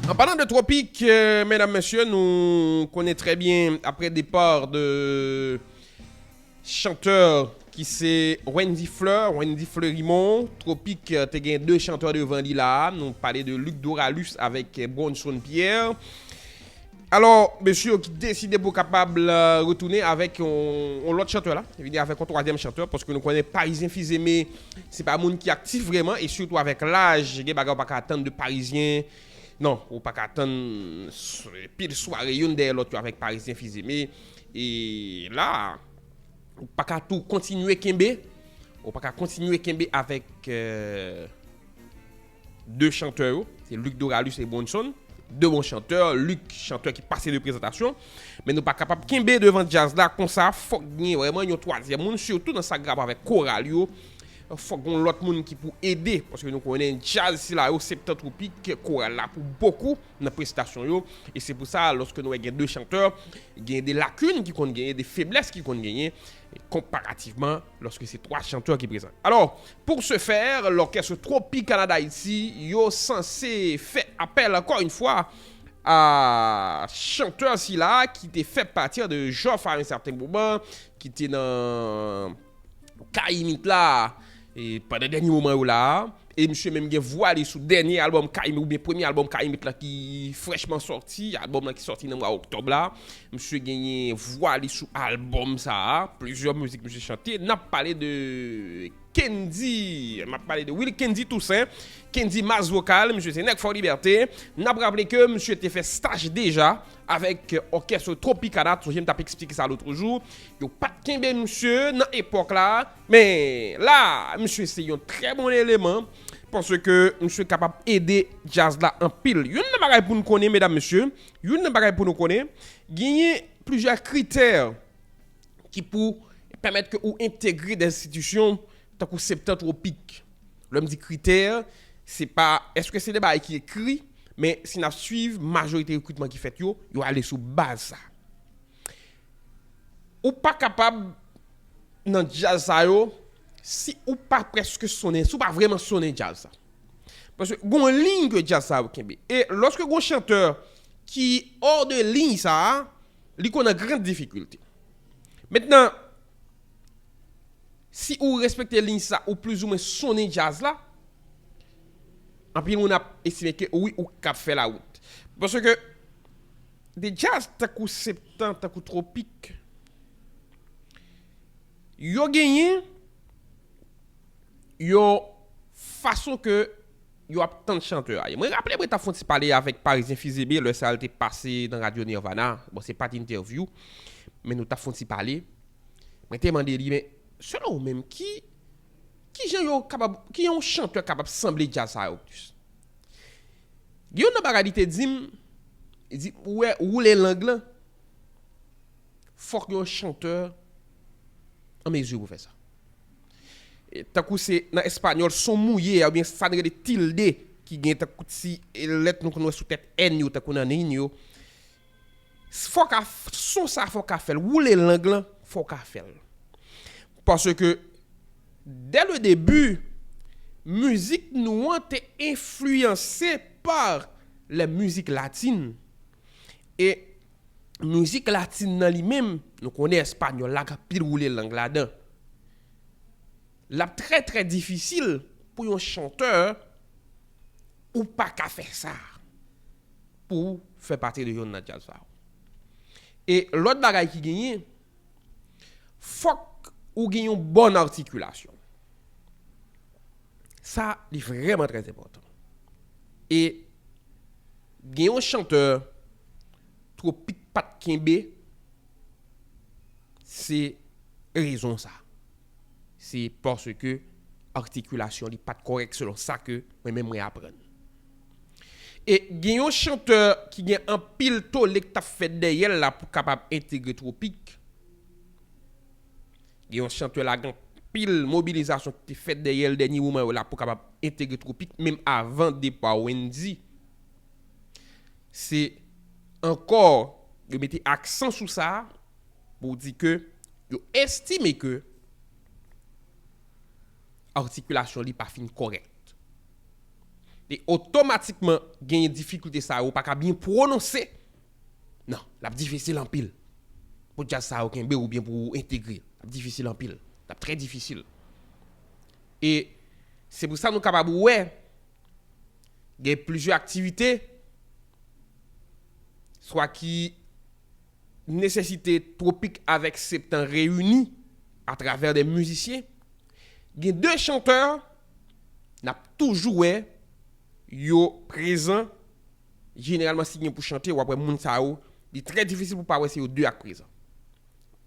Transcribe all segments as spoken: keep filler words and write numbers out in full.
An palan de Tropique, euh, medam, mesye, nou konnen trè byen, aprè depa de chantè ki se Wendy Fleur, Wendy Fleurimond, Tropique, euh, te gen de chantè devan li la. Nou pale de Luc Doralus avèk, euh, Bronson Pierre. Alò, mesye yo ki deside pou kapab, euh, retounen avèk yon, yon lòt chantè la, vini avèk yon twazyèm chantè, paske nou konnen Parisien Fils-Aimé, se pa moun ki aktif vrèman, e sitou avèk laj, gen bagay ou pa ka atann de Parisien. Non, ou pa ka atann s-, pil sware youn dèyè lòt yo avèk Parisien Fils-Aimé. E la, ou pa ka tou kontinye kenbe, ou pa ka kontinye kenbe avèk, euh, de chantè yo, se Luc Doralus e Bronson. De bon chantè, Luc, chantè ki pase de prezantasyon. Men nou pa kapab kenbe devan djaz la konsa, fòk gen vrèman yon twazyèm moun, sitou nan sa k gen rapò avèk koral yo. Fòk gen lòt moun ki pou ede, paske nou konnen djaz sila yo, Septan Tropik, koral la pou bokou nan prestasyon yo. E se pou sa, lòske nou wè gen de chantè, gen de lakin ki konn genyen, de feblès ki konn genyen, konparativman lòske se twa chantè ki prezan. Alò, pour ce faire, lòkès Tropicana d'Haïti, yo sanse fè apèl, ankò yon fwa, a chantè sila ki te fè pati de Jòf a yon sèten moman, ki te nan Kayimit la, e pandan dènye moman yo la, e misye menm gen vwa li sou dènye albòm Kayimit, oubyen premye albòm Kayimit la ki frèchman sòti, albòm lan ki sòti nan mwa oktòb la. Misye genyen vwa li sou albòm sa a, plizyè mizik misye chante. N ap pale de Kendy, m ap pale de Wilkendy Toussaint, Kendy Mas Vokal, misye se nèg Fò Libète. N ap raple ke misye te fè staj deja avèk òkès Tropicana, sonje m t ap eksplike sa lòt jou. Yo pa t kenbe misye nan epòk la, men la, misye se yon trè bon eleman, paske misye kapab ede djaz la anpil. Youn nan bagay pou n konnen, medam, mesye, youn nan bagay pou nou konnen, genyen plizyè kritè ki pou pèmèt ke ou entegre de enstitisyon tankou Septan Tropik. Lè m di kritè, se pa, èske se de bagay ki ekri, men si n ap swiv majorite rekritman ki fèt yo, yo ale sou baz sa. Ou pa kapab nan djaz sa yo, si ou pa prèske sonnen, si ou pa vrèman sonnen djaz sa. Paske gon liy ke djaz sa yo kenbe. E lòske gon chantè ki hors de liy sa a, li konn an gran difikilte. Mentnan, si ou respekte liy sa, ou plizoumwen sonnen djaz la, anpil moun ap estime ke wi, ou kab fè lawout. Paske de djaz tankou Septan, tankou Tropik, yo genyen yon fason ke yo ap tann chantè a ye. Mwen raple mwen t ap fè yon ti pale avèk Parisien Fils-Aimé, lè sa a l te pase nan radyo Nirvana. Bon, se pa t entèvyou, men nou t ap fè yon ti pale. Mwen te mande li, men selon ou menm, ki, ki jan yo kapab, ki jan yon chantè kapab sanble djaz sa yo plis? Gen youn nan bagay li te di m, li di, ou wè, woule lang lan, fòk yon chantè an mezi pou fè sa. E, tankou se nan espanyòl, son mouye a, oubyen sa n rele tilde, ki gen tankou ti, e, lèt nou konn wè sou tèt N yo, tankou nan nin yo. Fòk a, son sa fòk a fè l. Woule lang lan, fòk a fè l. Paske, dès le début, mizik nou an te enfliyanse pa les musiques latines. E mizik latin nan li menm, nou konnen espanyòl la gen anpil woule lang ladan. L ap trè, trè difisil pou yon chantè ou pa ka fè sa pou w fè pati de youn nan djaz sa yo. E lòt bagay ki genyen, fòk ou gen yon bòn atikilasyon. Sa, li vrèman trè enpòtan. E gen yon chantè Tropik pa t kenbe, se rezon sa. Se paske atikilasyon li pa t kòrèk selon sa ke mwen menm mwen aprann. E gen yon chantè ki gen anpil tole k t ap fèt dèyè l la pou kapab entegre Tropik. Gen yon chantè la gen anpil mobilizasyon ki te fèt dèyè l dènye moman yo la pou kapab entegre Tropik, menm avan depa Wendy. Se ankò, yo mete aksan sou sa, pou di ke yo estime ke atikilasyon li pa fin kòrèk. li otomatikman genyen difikilte sa yo, ou pa ka byen pwononse. Non, l ap difisil anpil pou djaz sa yo kenbe oubyen pou w entegre. L ap difisil anpil. L ap trè difisil. E se pou sa nou kapab wè gen plizyè aktivite, swa ki nesesite Twopik avèk Septan reyini atravè de mizisyen. Gen de chantè n ap toujou wè yo prezan. Jeneralman, si gen pou chante, w ap wè moun sa yo, li trè difisil pou pa wè se yo de ak prezan.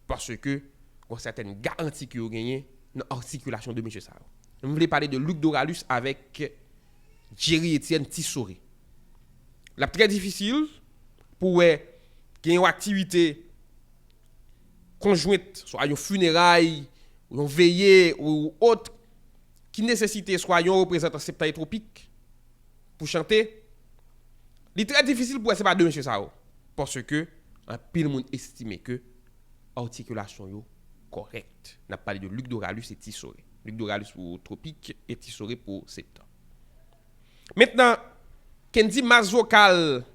Paske gon sètèn garanti ke yo genyen nan atikilasyon de mesye sa yo. M vle pale de Luc Doralus avèk Jerry Etienne Tisore. L ap trè difisil pou wè gen yon aktivite konjwent, swa yon fineray, yon veye ou ot, ki nesesite swa yon reprezantan Septan e Twopik pou chante. Li trè difisil pou wè se pa de mesye sa yo. Paske anpil moun estime ke atikilasyon yo kòrèk. N ap pale de Luc Doralus e Tisore. Luc Doralus pou Twopik e Tisore pou Septan. Mentnan, Kendy Mas Vokal,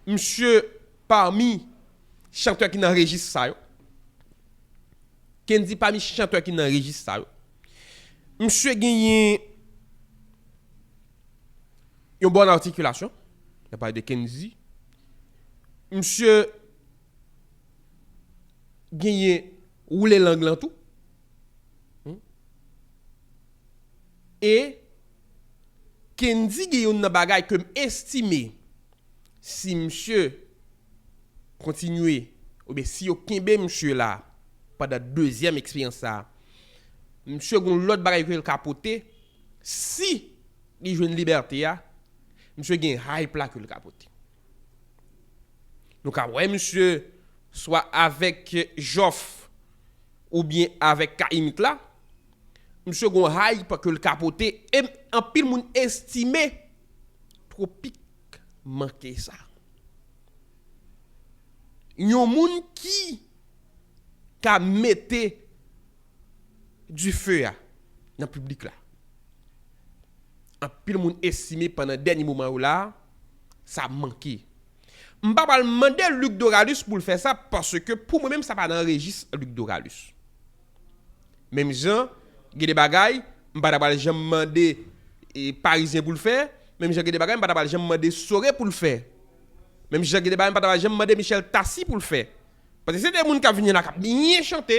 misye pami chantè ki nan rejis sa yo. Kendy pami chantè ki nan rejis sa yo. Misye genyen yon bòn atikilasyon. N ap pale de Kendy. Misye genyen woule lang lan tou. Hmm. E Kendy gen youn nan bagay ke m estime, si misye kontinye, oubyen si yo kenbe misye la pandan dezyèm eksperyans sa a, misye gon lòt bagay ke l ka pote, si li jwenn libète a, misye gen hype la ke l ka pote. Nou ka wè misye swa avèk Jòf oubyen avèk K-Imit la, misye gon hype ke l ka pote, e anpil moun estime Twopik manke sa. Yon moun ki ka mete dife a nan piblik la. Anpil moun estime pandan dènye moman yo la, sa manke. M pa pral mande Luc Doralus pou l fè sa, paske pou mwen menm, sa pa nan rejis Luc Doralus. Menm jan, gen de bagay, m pa ta pral janm mande, e, Parizyen pou l fè, menm jan gen de bagay, m pa ta pral janm mande Sore pou l fè. Menm jan gen de bagay, m pa ta pral janm mande Michel Tassy pou l fè. Paske se de moun k ap vini la, k ap byen chante,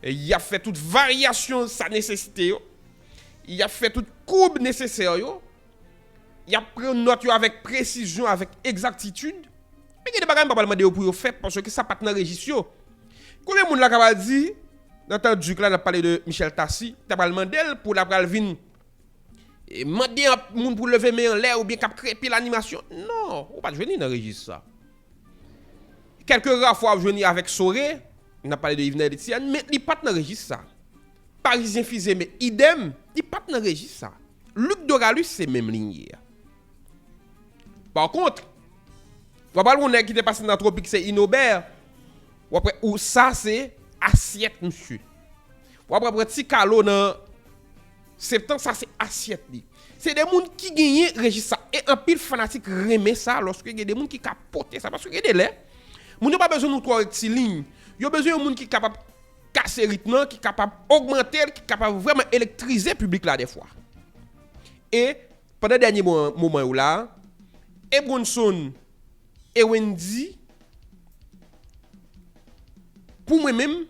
e y ap fè tout varyasyon sa nesesite yo, y ap fè tout koub nesesè yo, y ap pran nòt yo avèk presizyon, avèk egzaktitid. Men gen de bagay m pa pral mande yo pou yo fè, paske sa pa t nan rejis yo. Konbyen moun la k ap al di, nan tan Duc la, n ap pale de Michel Tassy, t ap pral mande l pou l ap pral vin, e, mande moun pou leve men anlè oubyen k ap krepe lanimasyon? Non, ou pa t jwenn li nan rejis sa. Kèlke ra fwa w ap jwenn li avèk Sore, n ap pale de Yvenel Etienne, men li pa t nan rejis sa. Parizyen Fize, men idèm, li pa t nan rejis sa. Luc Doralus se menm liy li ye a. Pa kont, w ap al wè yon nèg ki te pase nan Twopik, se Inobè, w ap wè ou sa se asyèt misye. W ap wè Ti Kalo nan Septan, sa se asyèt li. Se de moun ki genyen rejis sa. E anpil fanatik renmen sa lòske gen de moun ki ka pote sa. Paske gen de lè, moun yo pa bezwen nou twò rektiliny. Yo bezwen yon moun ki kapab kase ritm nan, ki kapab ogmante l, ki kapab vrèman elektrize piblik la dèfwa. E pandan dènye mo-, moman yo la, e Bronson, e Wendy, pou mwen menm,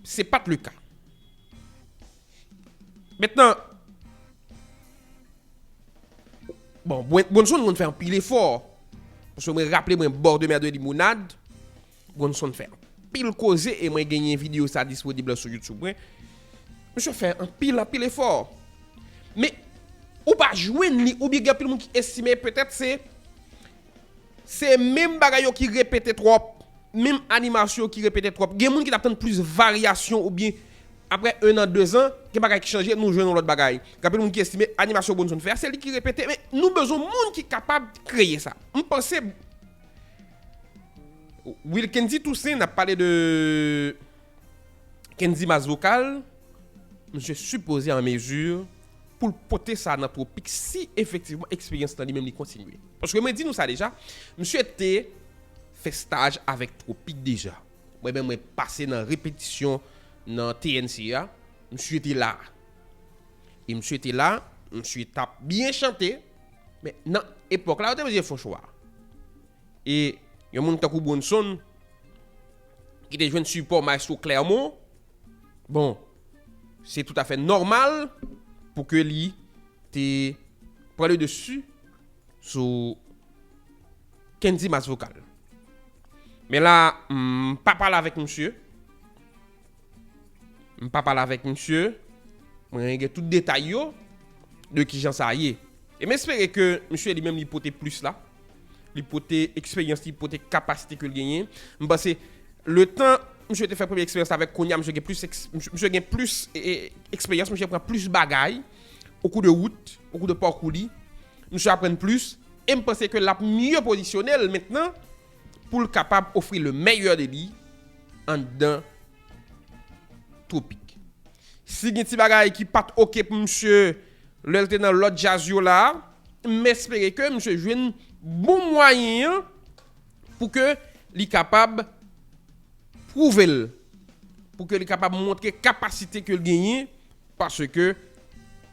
se pa t le ka. Mentnan, bon, Bron-, Bronson konn fè anpil efò. Paske mwen raple mwen Bord de mer de Limonade, Bronson fè anpil koze e mwen genyen videyo sa disponib sou YouTube mwen. Misye fè anpil, anpil efò. Men, ou pa jwenn li, oubyen gen anpil moun ki estime petèt se, se menm bagay yo ki repete twòp, menm animasyon yo ki repete twòp. Gen moun ki t ap tann plis varyasyon oubyen apre en an, de zan, gen bagay ki chanje, nou jwenn yon lòt bagay. Gen anpil moun ki estime animasyon Bronson fè a, se li ki repete, men nou bezwen moun ki kapab kreye sa. M panse Wilkendy Toussaint, n ap pale de Kendy Mas Vokal, misye sipoze an mezi pou l pote sa nan Tropic si efektivman eksperyans lan li menm li kontinye. Paske mwen di nou sa deja, misye te fè staj avèk Tropic deja. Mwen menm mwen pase nan repetisyon nan T N C a, misye te la. E misye te la, misye t ap byen chante, men nan epòk la yo te bezwen fè yon chwa. E yon moun tankou Bronson, ki te jwenn sipò Maestro Clermont, bon, se toutafè nòmal pou ke li te pran le desi sou Kendy Mas Vokal. Men la, m pa pale avèk misye. M pa pale avèk misye. Mwen gen tout detay yo de kijan sa ye. E m espere ke misye li menm li pote plis la. Li pote eksperyans, li pote kapasite ke l genyen. M panse letan misye te fè premye eksperyans avèk, kounye a misye gen plis, misye gen plis eksperyans, misye pran plis bagay o kou de wout, o kou de pakou li. Misye aprann plis. E m panse ke l ap mye pozisyone l mentnan pou l kapab ofri le meilleur de li anndan Tropic. Si gen ti bagay ki pa t oke pou misye lè l te nan lòt djaz yo la, m espere ke misye jwenn bon mwayen an pou ke li kapab pwouve l, pou ke li kapab montre kapasite ke l genyen, paske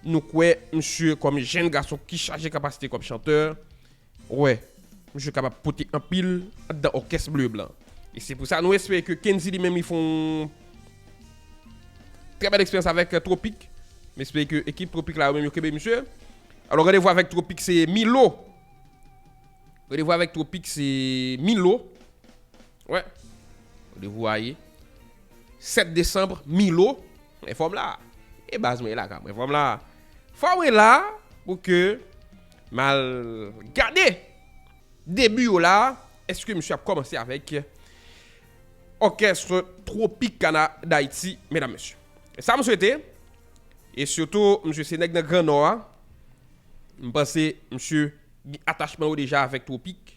nou kwè misye kòm jèn gason ki chaje kapasite kòm chantè, wè, misye kapab pote anpil anndan òkès ble blan. E se pou sa nou espere ke Kendy li menm li fè yon trè bèl eksperyans avèk Tropic. M espere ke ekip Tropic la yo menm yo kenbe misye. Alò, randevou avèk Tropic se Milo. Randevou avèk Tropic se Milo. Wè. Randevou a ye sèt desanm, Milo. Mwen fòm la. E baz mwen la ka mwen fòm la. Fò mwen la pou ke m al gade debi yo la. Èske misye ap kòmanse avèk òkès Tropic Kana Dayiti, medam, mesye? E sa m swete, e sitou, misye se nèg nan Gran Nò a, m panse misye gen atachman yo deja avèk Tropic.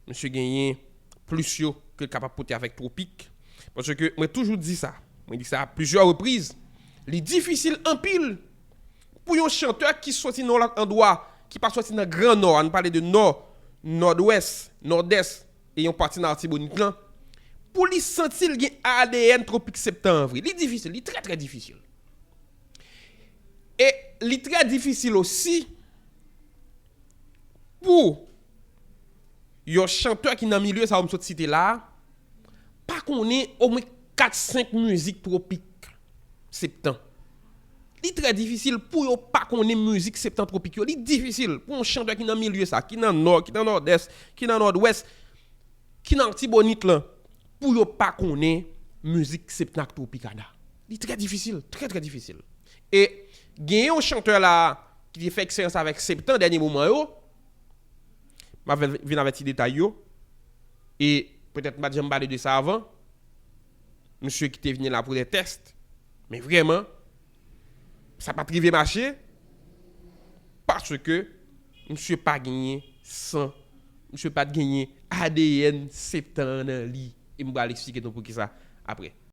Misye genyen plis yo ke l kapab pote avèk Tropic. Paske mwen toujou di sa. Mwen di sa a plizyè repriz. Li difisil anpil pou yon chantè ki soti nan yon lòt andwa, ki pa soti nan Gran Nò, ann pale de Nò, Nòdwès, Nòdès, e yon pati nan Latibonit lan, pou li santi l gen A D N Tropic Septan an vre. Li difisil, li trè, trè difisil. E li trè difisil osi pou yon chantè ki nan milye sa yo m sot site la a, pa konnen omwen kat, senk mizik Tropic Septan. Li trè difisil pou yo pa konnen mizik Septan Tropic yo. Li difisil pou yon chantè ki nan milye sa, ki nan Nò, ki nan Nòdès, ki nan Nòdwès, ki nan Latibonit lan, pou yo pa konnen mizik Septan ak Tropicana. Li trè difisil, trè, trè difisil. E genyen yon chantè la ki te fè eksperyans avèk Septan dènye moman yo. M ap vin avèk ti detay yo. E petèt m pa t janm pale de sa avan. Misye ki te vini la pou de tès. Men vrèman, sa pa t rive mache. Paske misye pa genyen san. Misye pa t genyen A D N Septan an nan li. E m pral eksplike nou poukisa apre.